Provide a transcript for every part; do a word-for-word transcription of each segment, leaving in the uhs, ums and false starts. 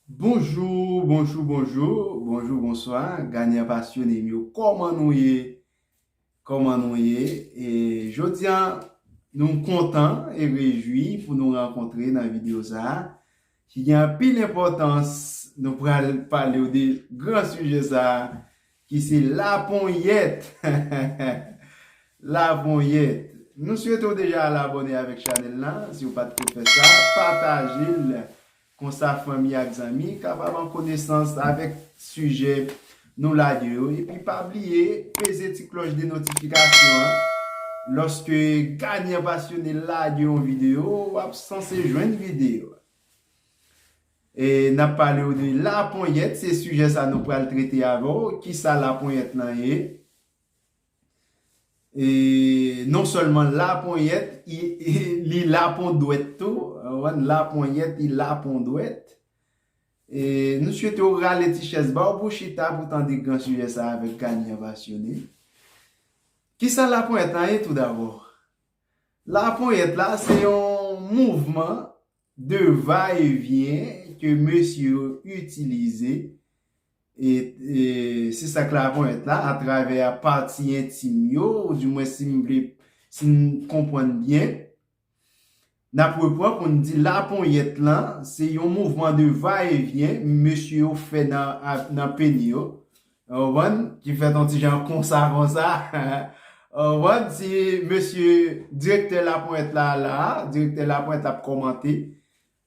Bonjou, bonjou, bonjou, bonjou, bonswa, ganyan pasyone m yo, kòman nou ye? Kòman nou ye? E jodi a, nou kontan e rejwi pou nou rankontre nan videyo sa a, ki gen anpil enpòtans. Nou pral pale w de gran sijè sa a, ki se laponyèt. Laponyèt. Nou swete w deja al abòne avèk chanèl la, si w pa t ko fè sa, pataje l. Konsa, fanmi ak zanmi kapab an konesans avèk sijè nou lage yo. Epi pa bliye peze ti klòch de notifikasyon an. Lòske Ganyan Pasyone lage yon videyo, w ap sanse jwenn videyo a. E n ap pale w de laponyèt, se sijè sa nou pral trete avè w. Kisa laponyèt lan ye? E non sèlman laponyèt, i- i- li lapondwèt tou. Ou konprann? Laponyèt, li lapondwèt. E nou swete w rale ti chèz ba w pou chita pou tande gran sijè sa avèk Ganyan Pasyone. Kisa laponyèt lan ye toudabò? Laponyèt la, se yon mouvman de va e vyen ke mesye yo itilize. E, e se sa k laponyèt la, atravè pati entim yo, ou dimwen si m vle, si n konprann byen, n ap reprann pou n di laponyèt lan, se yon mouvman de va e vyen mesye yo fè nan, nan peni yo. Ou konprann? Ki fèt yon ti jan konsa, konsa. Ou konprann? Si mesye direktè laponyèt la la, direktè laponyèt la ap kòmante.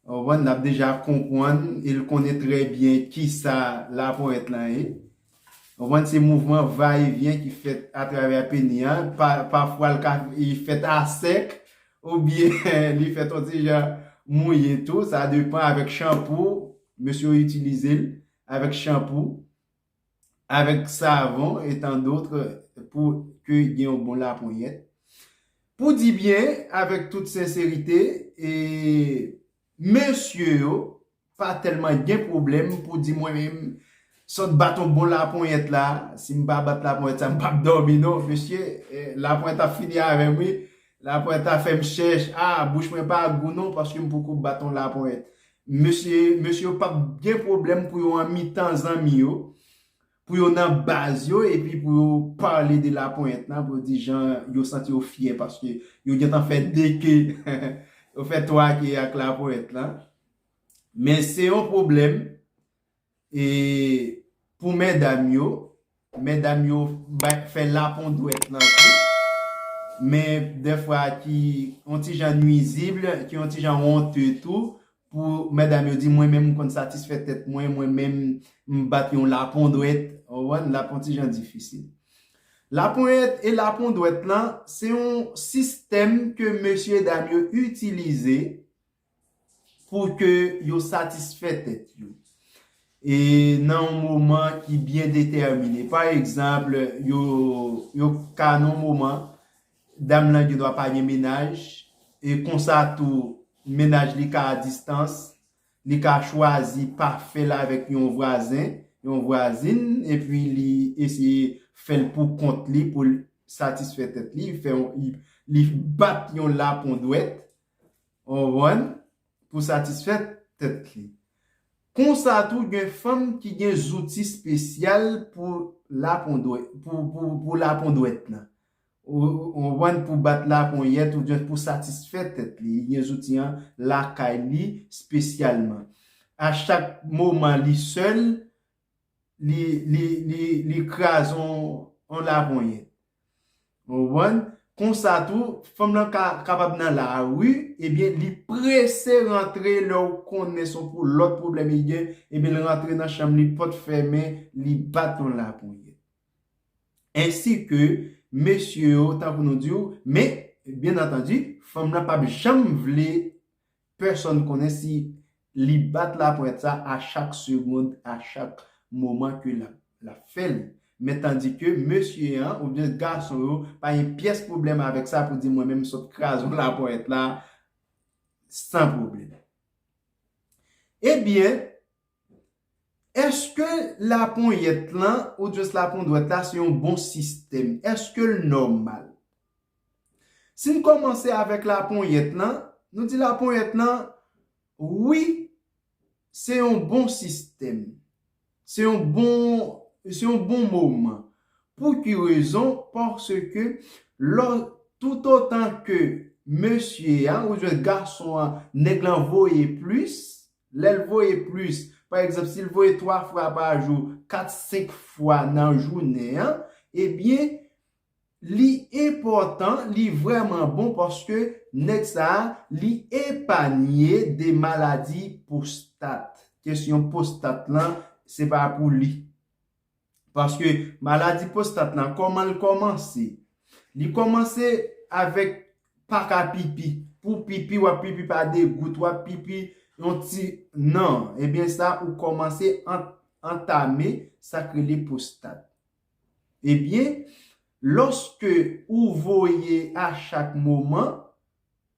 Ou konprann? N ap deja konprann, e l konnen trè byen kisa laponyèt lan ye. Ou konprann? Se mouvman va e vyen ki fèt atravè peni an. Pa, pafwa, l ka, li fèt a sèk, oubyen li fèt yon ti jan mouye tou. Sa depann avèk chanpou mesye yo itilize l, avèk chanpou, avèk savon, et tant d'autres, pou ke gen yon bon laponyèt. Pou di byen, avèk tout senserite, e mesye yo pa tèlman gen pwoblèm pou di mwen menm, sot bat yon bon laponyèt la, si m pa bat laponyèt sa, m p ap dòmi non, mesye, e, laponyèt ap fini avè m, wi. Laponyèt ap fè m chèch, a, bouch mwen pa gou non, paske m poko bat yon laponyèt. Mesye, mesye yo p ap gen pwoblèm pou yo an mitan zanmi yo, pou yo nan baz yo, epi pou yo pale de laponyèt lan, pou yo di jan yo santi yo fyè, paske yo gentan fè de ke, yo fè twa ke ak laponyèt lan. Men se yon pwoblèm, e, pou medam yo, medam yo bay, fè lapondwèt lan tou. Men dèfwa ki yon ti jan nwizib, ki yon ti jan wonte tou, pou medam yo di, mwen menm m konn satisfè tèt mwen, mwen menm m bat yon lapondwèt, ou konprann, l ap yon ti jan difisil. Laponyèt e lapondwèt lan, se yon sistèm ke mesye dam yo itilize pou ke yo satisfè tèt yo. E nan yon moman ki byen detèmine. Pa egzanp, yo, yo ka nan yon moman, dam lan gendwa pa gen mennaj, e konsa tou, mennaj li ka a distans, li ka chwazi pa fè l avèk yon vwazen, yon vwazin, epi li eseye fè l pou kont li, pou l satisfè tèt li, fè yon, li, li bat yon lapondwèt, ou konprann, pou satisfè tèt li. Konsa tou, gen fanm ki gen zouti espesyal pou lapondwèt, pou, pou, pou lapondwèt lan. Ou, ou konprann, pou bat laponyèt oubyen pou satisfè tèt li. Li gen zouti an lakay li espesyalman. A chak moman li sèl, li, li, li, li kraze yon, yon laponyèt. Ou konprann? Konsa tou, fanm lan ka, kapab nan lari, ebyen, li prese rantre lè w konnen se yon pou lòt pwoblèm li gen, ebyen, l rantre nan chanm li, pòt fèmen, li bat yon laponyèt. Ensi ke mesye yo, tankou nou di w, men, byen antandi, fanm lan p ap janm vle pèsonn konnen si li bat laponyèt sa a chak segonn, a chak moman ke l ap, l ap fè l. Men tandike mesye an oubyen gason yo pa gen pyès pwoblèm avèk sa pou di mwen menm m sot kraze yon laponyèt la san pwoblèm. Ebyen, èske laponyèt lan oubyen lapondwèt la se yon bon sistèm? Èske l nòmal? Si n kòmanse avèk laponyèt lan, nou di laponyèt lan, wi, se yon bon sistèm. Se yon bon, se yon bon moman. Pou ki rezon? Paske lò, toutotan ke mesye a, oubyen gason an, nèg lan voye plis, lè l voye plis, pa egzanp, si l voye twa fwa pa jou, kat, senk fwa nan jounen an, ebyen, li enpòtan, li vrèman bon paske nèg sa a, li epanye de maladi pwostat. Kesyon pwostat lan, se pa pou li. Paske maladi pwostat lan, kòman l kòmanse? Li kòmanse avèk pa ka pipi. Pou pipi, w ap pipi pa de gout, w ap pipi yon ti, non. Ebyen sa, ou kòmanse an-, antame sa k rele pwostat. Ebyen, lòske ou voye a chak moman,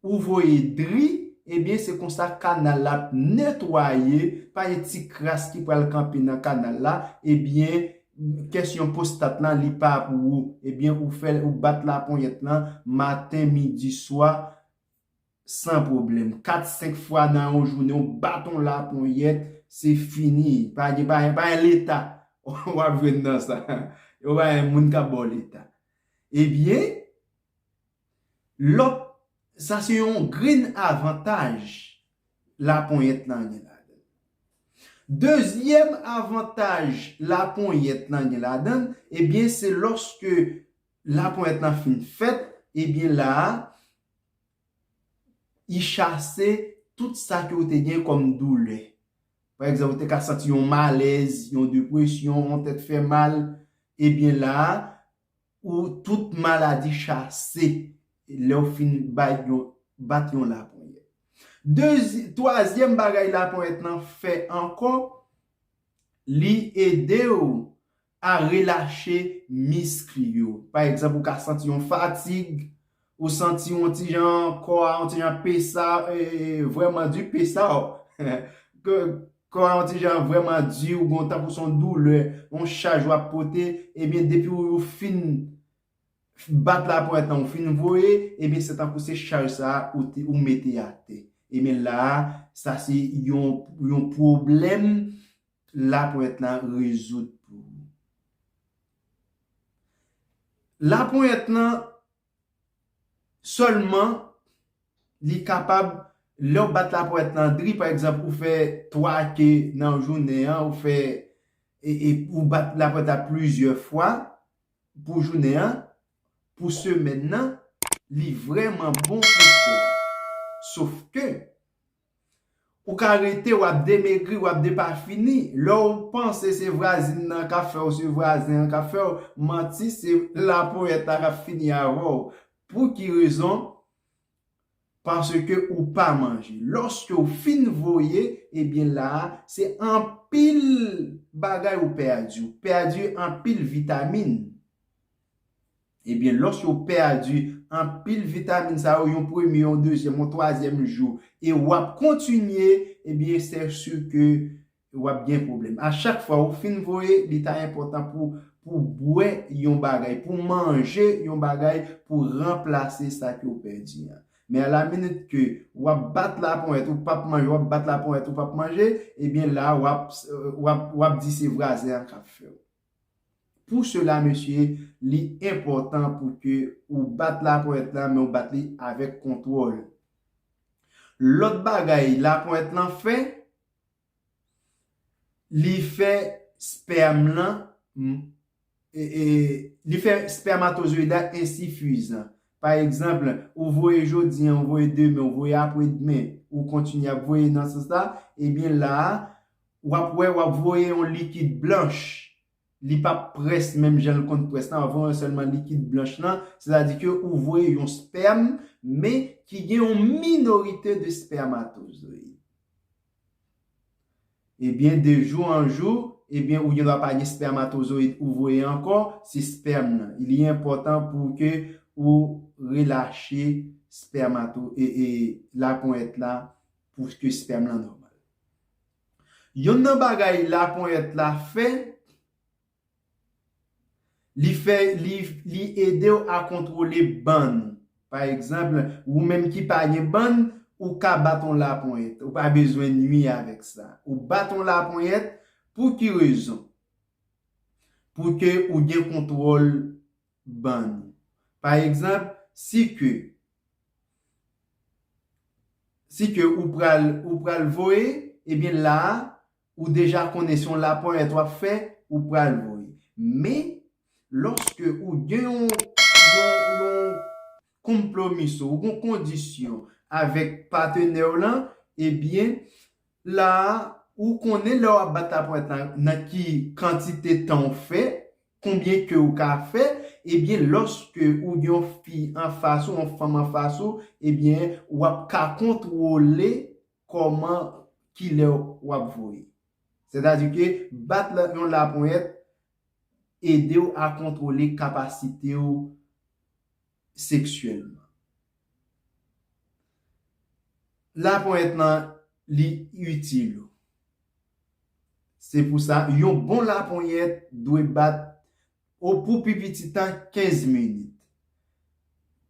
ou voye dri, ebyen, se konsa kanal la ap netwaye, pa gen ti kras ki pral kanpe nan kanal la, ebyen, kesyon pwostat lan, li pa pou ou. Ebyen, ou fè, ou bat laponyèt lan maten, midi, swa, san pwoblèm. Kat, senk fwa nan yon jounen, ou bat yon laponyèt, se fini. Pa gen, pa gen, pa gen leta w ap jwenn nan sa. Yo pa gen moun k ap ba w leta. Ebyen, lòt, sa se yon grenn avantaj laponyèt lan gen ladan. Dezyèm avantaj laponyèt lan gen ladan, ebyen, se lòske laponyèt lan fin fèt, ebyen, la a, li chase tout sa ke w te gen kòm doulè. Pa egzanp, ou te ka santi yon malèz, yon depresyon, yon tèt fè mal, ebyen, la a, ou tout maladi chase lè w fin bay yon, bat yon laponyèt. Dezi-, twazyèm bagay laponyèt lan fè ankò, li ede w a relache misk yo. Pa egzanp, ou ka santi yon fatig, ou santi yon ti jan kò a, yon ti jan pesa, e, vrèman di pesa, o. Ke kò a yon ti jan vrèman di, ou gen tankou se yon doulè, yon chaj w ap pote, ebyen, depi w, ou fin bat laponyèt lan, ou fin voye, ebyen, se tankou se chaj sa a ou te, ou mete atè. Ebyen, la a, sa se yon, yon pwoblèm laponyèt lan rezoud pou ou. Laponyèt lan sèlman, li kapab, lè w bat laponyèt lan dri, pa egzanp, ou fè twa ke nan jounen an, ou fè, e, e, ou bat laponyèt la plizyè fwa pou jounen an, pou semèn nan, li vrèman bon pou kò a. Sof ke, ou ka rete, w ap demegri, w ap depafini. Lè w panse se vwazin nan k ap fè w, se vwazen an k ap fè w, manti, se laponyèt la k ap fini avè w. Pou ki rezon? Paske ou pa manje. Lòske w fin voye, ebyen la a, se anpil bagay ou pèdi. Ou pèdi anpil vitamin. Ebyen, lòske w pèdi anpil vitamin sa yo, yon premye, yon dezyèm, yon twazyèm jou, e w ap kontinye, ebyen, se si ke w ap gen pwoblèm. A chak fwa ou fin voye, li ta enpòtan pou, pou bwè yon bagay, pou manje yon bagay, pou ranplase sa ke w pèdi an. Men a la minit ke w ap bat laponyèt, ou p ap manje, w ap bat laponyèt, ou p ap manje, ebyen la, w ap, w ap, w ap di se vwazen an k ap fè w. Pou sela, mesye, li enpòtan pou ke ou bat laponyèt la, men ou bat li avèk kontwòl. Lòt bagay laponyèt lan fè, li fè spèm lan, m, e, e, li fè spèmatozoyid la ensifizan. Pa egzanp, ou voye jodi an, ou voye demen, ou voye apre demen, ou kontinye ap voye nan sans la, ebyen la a, w ap wè, w ap voye yon likid blanch. Li p ap près menm jan l konn près lan, w ap voye sèlman likid blanch lan, sètadi ke ou voye yon spèm, men ki gen yon minorite de spèmatozoyid. Ebyen, de jou an jou, ebyen, ou gendwa pa gen spèmatozoyid ou voye ankò, se spèm lan. Li enpòtan pou ke ou relache spèmato-, e, e, laponyèt la pou ke spèm lan nòmal. Yonn nan bagay laponyèt la fè, li fè, li, li ede w a kontwole bann. Pa egzanp, ou menm ki pa gen bann, ou ka bat yon laponyèt. Ou pa bezwen nwi avèk sa. Ou bat yon laponyèt pou ki rezon? Pou ke ou gen kontwòl bann ou. Pa egzanp, si ke si ke ou pral ou pral voye, ebyen la a, ou deja konnen se yon laponyèt w ap fè, ou pral voye. Men, lòske ou gen yon, yon, yon konpwomiso, ou gen yon kondisyon avèk patnè w lan, ebyen, la a, ou konnen lè w ap bat laponyèt la, nan ki kantite tan w fè, konbyen ke ou ka fè, ebyen, lòske ou gen yon fi anfas ou, yon fanm anfas ou, ebyen, w ap ka kontwole kòman, kilè w ap voye. Sètadi ke bat la, yon laponyèt ede w a kontwole kapasite w seksyèlman. Laponyèt lan, li itil ou. Se pou sa, yon bon laponyèt dwe bat o pou pi piti tan kenz minit.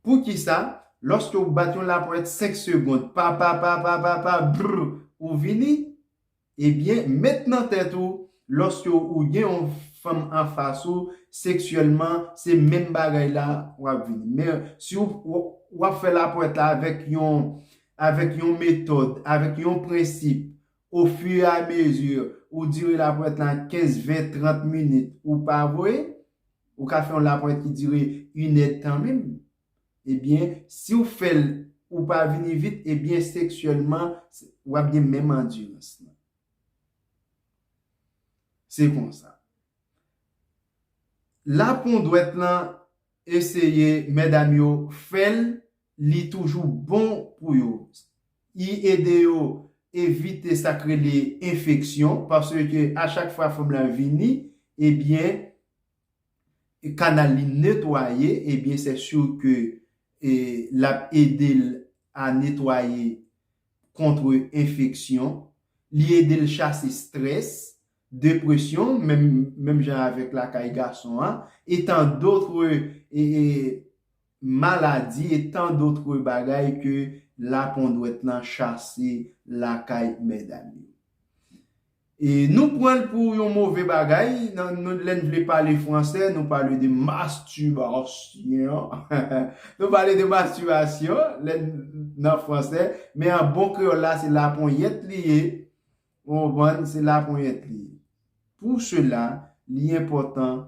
Poukisa? Lòske ou bat yon laponyèt senk segonn, pa, pa, pa, pa, pa, pa, brr, ou vini, ebyen, met nan tèt ou, lòske ou gen yon fanm anfas ou, seksyèlman, se menm bagay la w ap vini. Men, si w, w, w ap fè laponyèt la avèk yon, avèk yon metòd, avèk yon prensip, ofiramezi, ou dire laponyèt la kenz, ven, trant minit, ou pa voye, ou ka fè yon laponyèt ki dire inèdtan menm, ebyen, si w fè l, ou pa vini vit, ebyen, seksyèlman, w ap gen menm andirans lan. Se konsa. Lapondwèt lan, eseye, medam yo, fè l, li toujou bon pou yo. Li ede yo evite sa k rele enfeksyon, paske a chak fwa fanm lan vini, ebyen, kanal li netwaye, ebyen, se si ke, e, l ap ede l a netwaye kont enfeksyon, li ede l chase strès, depresyon, menm, menm jan avèk lakay gason an, e tan dòt, e, e, maladi, e tan dòt bagay ke lapondwèt lan chase lakay medam yo. E nou pran l pou yon move bagay, nan, nou, lè n vle pale fransè, nou pale de masturbation. Nou pale de masturbation, lè n, nan fransè, men an bon kreyòl la, se laponyèt li ye. Ou konprann? Se laponyèt li ye. Pou sela, li enpòtan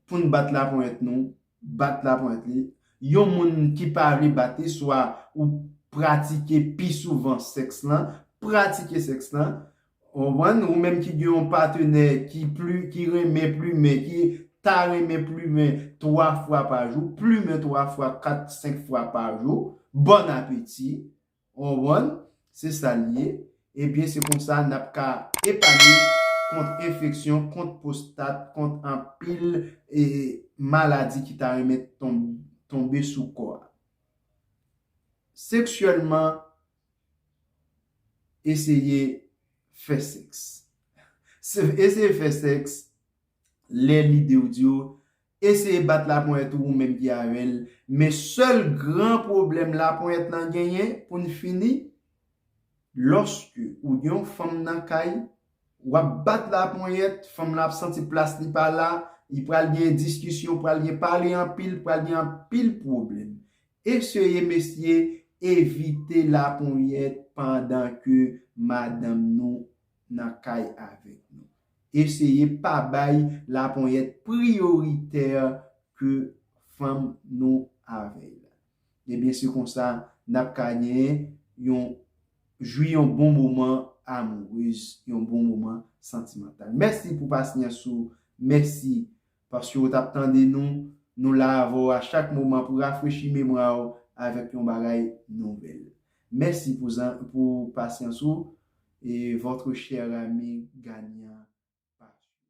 pou n bat laponyèt nou, bat laponyèt li. Yon moun ki pa vle bat li, swa ou pratike pi souvan sèks lan, pratike sèks lan. Ou konprann? Ou menm ki gen yon patnè ki pli, ki renmen plimen, ki ta renmen plimen twa fwa pa jou, plimen twa fwa, kat, senk fwa pa jou. Bon apeti. Ou konprann? Se sa l ye. Ebyen, se konsa n ap ka epanye kont enfeksyon, kont pwostat, kont anpil, e, maladi ki ta renmen ton-, tonbe sou kò a. Seksyèlman, eseye fè sèks. Se, eseye fè sèks, lè lide w di w, eseye bat laponyèt ou, ou menm ki avè l. Men sèl gran pwoblèm laponyèt lan genyen, pou n fini, lòske ou gen yon fanm nan kay, w ap bat laponyèt, fanm lan ap santi plas li pa la, li pral gen diskisyon, pral gen pale anpil, pral gen anpil pwoblèm. Eseye, mesye, evite laponyèt pandan ke madanm nou nan kay avèk nou. Eseye pa bay laponyèt priyoritè ke fanm nou avè l. Ebyen, se konsa n ap ka genyen yon, jwi yon bon moman amourez, yon bon moman santimantal. Mèsi pou pasyans ou, mèsi paske w t ap tande nou. Nou la avè w a chak moman pou rafrechi memwa w avèk yon bagay nouvèl. Mèsi pou zan-, pou pasyans ou. E votre cher ami Gania.